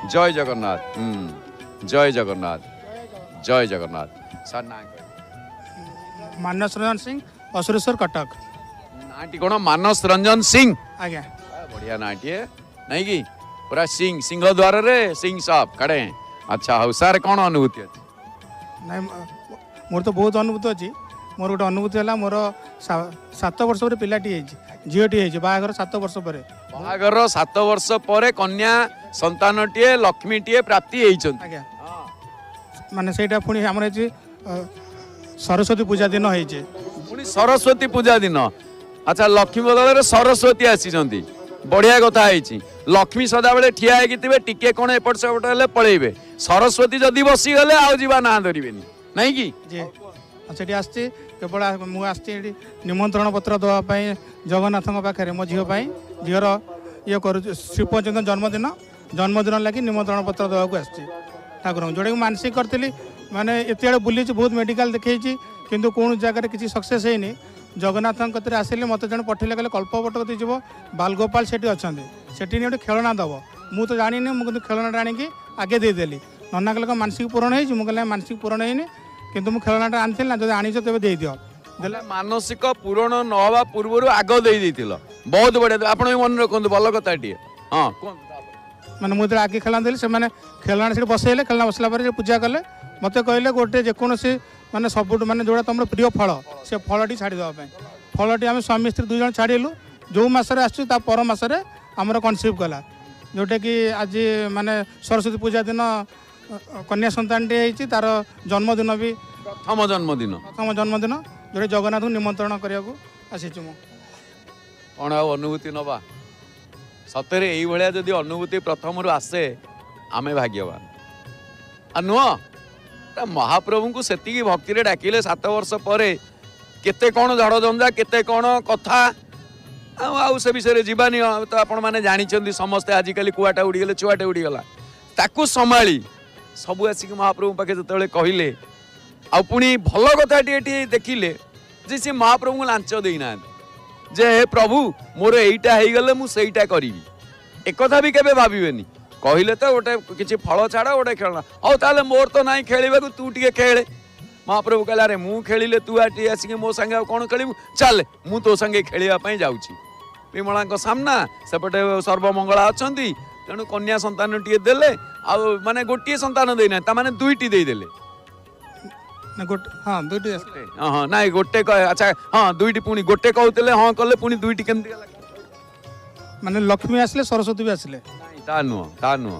ଜୟ ଜଗନ୍ନାଥ। ହୁଁ, ଜୟ ଜଗନ୍ନାଥ, ଜୟ ଜଗନ୍ନାଥ। ସାର୍, ନାଁ କହିବେ? ମାନସ ରଞ୍ଜନ ସିଂ, ଅସୁରେଶ୍ୱର, କଟକ। ନାଁଟି କ'ଣ? ମାନସ ରଞ୍ଜନ ସିଂ? ଆଜ୍ଞା। ବଢିଆ ନାଁଟିଏ, ନାଇଁ କି? ପୁରା ସିଂ, ସିଂହ ଦ୍ୱାରରେ ସିଂ ସାହେବ ଖଡ଼େ। ଆଚ୍ଛା, ହଉ ସାର୍, କ'ଣ ଅନୁଭୂତି ଅଛି? ନାଇଁ, ମୋର ତ ବହୁତ ଅନୁଭୂତି ଅଛି। ମୋର ଗୋଟେ ଅନୁଭୂତି ହେଲା, ମୋର 7 ବର୍ଷ ପରେ ପିଲାଟି ହେଇଛି, ଝିଅଟି ହେଇଛି, ବାହାଘର 7 ବର୍ଷ ପରେ। ବାହାଘର 7 ବର୍ଷ ପରେ କନ୍ୟା ସନ୍ତାନଟିଏ, ଲକ୍ଷ୍ମୀଟିଏ ପ୍ରାପ୍ତି ହେଇଛନ୍ତି। ଆଜ୍ଞା। ମାନେ ସେଇଟା ପୁଣି ଆମର ହେଇଛି ସରସ୍ୱତୀ ପୂଜା ଦିନ ହେଇଛି। ପୁଣି ସରସ୍ୱତୀ ପୂଜା ଦିନ। ଆଚ୍ଛା, ଲକ୍ଷ୍ମୀ ବଦଳରେ ସରସ୍ୱତୀ ଆସିଛନ୍ତି, ବଢିଆ କଥା ହେଇଛି। ଲକ୍ଷ୍ମୀ ସଦାବେଳେ ଠିଆ ହେଇକି ଥିବେ, ଟିକେ କ'ଣ ଏପଟ ସେପଟ ହେଲେ ପଳେଇବେ। ସରସ୍ୱତୀ ଯଦି ବସିଗଲେ ଆଉ ଯିବା ନାଁ ଧରିବେନି, ନାଇଁ କି? ଜି। ଆଉ ସେଠି ଆସିଛି କେବଳ ମୁଁ ଆସିଛି ଏଠି ନିମନ୍ତ୍ରଣ ପତ୍ର ଦେବା ପାଇଁ ଜଗନ୍ନାଥଙ୍କ ପାଖରେ ମୋ ଝିଅ ପାଇଁ। ଝିଅର ଇଏ କରୁଛି ଶ୍ରୀପଞ୍ଚମ ଜନ୍ମଦିନ, ଜନ୍ମଦିନ ଲାଗି ନିମନ୍ତ୍ରଣ ପତ୍ର ଦେବାକୁ ଆସିଛି ଠାକୁରଙ୍କୁ, ଯେଉଁଟାକି ମୁଁ ମାନସିକ କରିଥିଲି। ମାନେ ଏତେବେଳେ ବୁଲିଛି, ବହୁତ ମେଡ଼ିକାଲ ଦେଖେଇଛି, କିନ୍ତୁ କୌଣସି ଜାଗାରେ କିଛି ସକ୍ସେସ୍ ହେଇନି। ଜଗନ୍ନାଥଙ୍କ କତିରେ ଆସିଲେ ମୋତେ ଜଣେ ପଠେଇଲେ, କହିଲେ କଳ୍ପବଟ କତିକି ଯିବ, ବାଲଗୋପାଳ ସେଠି ଅଛନ୍ତି, ସେଠି ନେଇ ଗୋଟେ ଖେଳଣା ଦେବ। ମୁଁ ତ ଜାଣିନି, ମୁଁ କିନ୍ତୁ ଖେଳଣାଟା ଆଣିକି ଆଗେ ଦେଇଦେଲି। ନନା କହିଲେ, କ'ଣ ମାନସିକ ପୂରଣ ହେଇଛି? ମୁଁ କହିଲି, ମାନସିକ ପୂରଣ ହେଇନି, କିନ୍ତୁ ମୁଁ ଖେଳଣାଟା ଆଣିଥିଲି ନା, ଯଦି ଆଣିଛ ତେବେ ଦେଇଦିଅ। ଦେଲେ। ମାନସିକ ପୂରଣ ନ ହେବା ପୂର୍ବରୁ ଆଗ ଦେଇ ଦେଇଥିଲ, ବହୁତ ବଢିଆ। ଆପଣ ବି ମନେ ରଖନ୍ତୁ, ଭଲ କଥାଟିଏ। ହଁ, କୁହନ୍ତୁ ତାପରେ। ମାନେ ମୁଁ ଯେତେବେଳେ ଆଗେ ଖେଳଣା ଦେଲି, ସେମାନେ ଖେଳଣା ସେଠି ବସେଇଲେ। ଖେଳଣା ବସିଲା ପରେ ସେ ପୂଜା କଲେ। ମୋତେ କହିଲେ ଗୋଟେ ଯେକୌଣସି ମାନେ ସବୁଠୁ ମାନେ ଯେଉଁଟା ତୁମର ପ୍ରିୟ ଫଳ, ସେ ଫଳଟି ଛାଡ଼ିଦେବା ପାଇଁ। ଫଳଟି ଆମେ ସ୍ୱାମୀ ସ୍ତ୍ରୀ 2 ଜଣ ଛାଡ଼ିଲୁ। ଯେଉଁ ମାସରେ ଆସିଛୁ, ତା ପର ମାସରେ ଆମର କନସିଭ୍ କଲା, ଯେଉଁଟାକି ଆଜି ମାନେ ସରସ୍ୱତୀ ପୂଜା ଦିନ କନ୍ୟା ସନ୍ତାନଟି ହେଇଛି। ତାର ଜନ୍ମଦିନ ବି ପ୍ରଥମ ଜନ୍ମଦିନ। ପ୍ରଥମ ଜନ୍ମଦିନ, ଯେଉଁଟା ଜଗନ୍ନାଥଙ୍କୁ ନିମନ୍ତ୍ରଣ କରିବାକୁ ଆସିଛି ମୁଁ। କ'ଣ ଆଉ ଅନୁଭୂତି ନବା? ସତରେ ଏଇଭଳିଆ ଯଦି ଅନୁଭୂତି ପ୍ରଥମରୁ ଆସେ, ଆମେ ଭାଗ୍ୟବାନ ଆଉ ନୁହଁ? ତା ମହାପ୍ରଭୁଙ୍କୁ ସେତିକି ଭକ୍ତିରେ ଡାକିଲେ, 7 ବର୍ଷ ପରେ କେତେ କ'ଣ ଝଡ଼ ଝଞ୍ଜା, କେତେ କ'ଣ କଥା, ଆଉ ଆଉ ସେ ବିଷୟରେ ଯିବାନି। ଆଉ ତ ଆପଣମାନେ ଜାଣିଛନ୍ତି ସମସ୍ତେ, ଆଜିକାଲି କୁଆଟା ଉଡ଼ିଗଲେ ଛୁଆଟେ ଉଡ଼ିଗଲା। ତାକୁ ସମ୍ଭାଳି ସବୁ ଆସିକି ମହାପ୍ରଭୁଙ୍କ ପାଖେ ଯେତେବେଳେ କହିଲେ, ଆଉ ପୁଣି ଭଲ କଥାଟି ଏଠି ଦେଖିଲେ ଯେ ସେ ମହାପ୍ରଭୁଙ୍କୁ ଲାଞ୍ଚ ଦେଇନାହାନ୍ତି ଯେ ହେ ପ୍ରଭୁ, ମୋର ଏଇଟା ହେଇଗଲେ ମୁଁ ସେଇଟା କରିବି, ଏକଥା ବି କେବେ ଭାବିବେନି। କହିଲେ ତ ଗୋଟେ କିଛି ଫଳ ଛାଡ଼, ଗୋଟେ ଖେଳନା। ହଉ ତାହେଲେ ମୋର ତ ନାହିଁ ଖେଳିବାକୁ, ତୁ ଟିକେ ଖେଳେ। ମହାପ୍ରଭୁ କହିଲେ, ଆରେ ମୁଁ ଖେଳିଲେ ତୁ ଆଟି ଆସିକି ମୋ ସାଙ୍ଗେ ଆଉ କ'ଣ ଖେଳିବୁ? ଚାଲେ, ମୁଁ ତୋ ସାଙ୍ଗେ ଖେଳିବା ପାଇଁ ଯାଉଛି। ବିମଳାଙ୍କ ସାମ୍ନା, ସେପଟେ ସର୍ବମଙ୍ଗଳା ଅଛନ୍ତି। ତେଣୁ କନ୍ୟା ସନ୍ତାନ ଟିକେ ଦେଲେ। ଆଉ ମାନେ ଗୋଟିଏ ସନ୍ତାନ ଦେଇନାହାନ୍ତି, ତା ମାନେ ଦୁଇଟି ଦେଇଦେଲେ। ନା, ଗୋଟେ, ହଁ, ଦୁଇଟି। ହଁ ହଁ ନାଇଁ, ଗୋଟେ। ଆଚ୍ଛା, ହଁ, ଦୁଇଟି। ପୁଣି ଗୋଟେ କହୁଥିଲେ, ହଁ କଲେ, ପୁଣି ଦୁଇଟି କେମିତି ହେଲା? ମାନେ ଲକ୍ଷ୍ମୀ ଆସିଲେ, ସରସ୍ୱତୀ ବି ଆସିଲେ। ନାଇଁ, ତା ନୁହଁ, ତା ନୁହଁ।